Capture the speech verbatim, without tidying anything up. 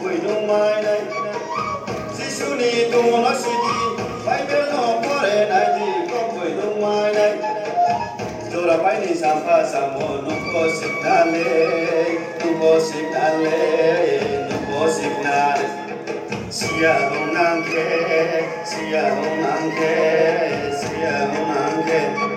Koboi nung mai nai. Jisu ni tongmo no si di, Bible no pore nai di, koboi nung mai nai. Jora pai ni sampha samo nung pho sikna le, nung pho sikna le, nung pho sikna le. Siya ong nang khe, siya ong nang khe, siya ong nang khe.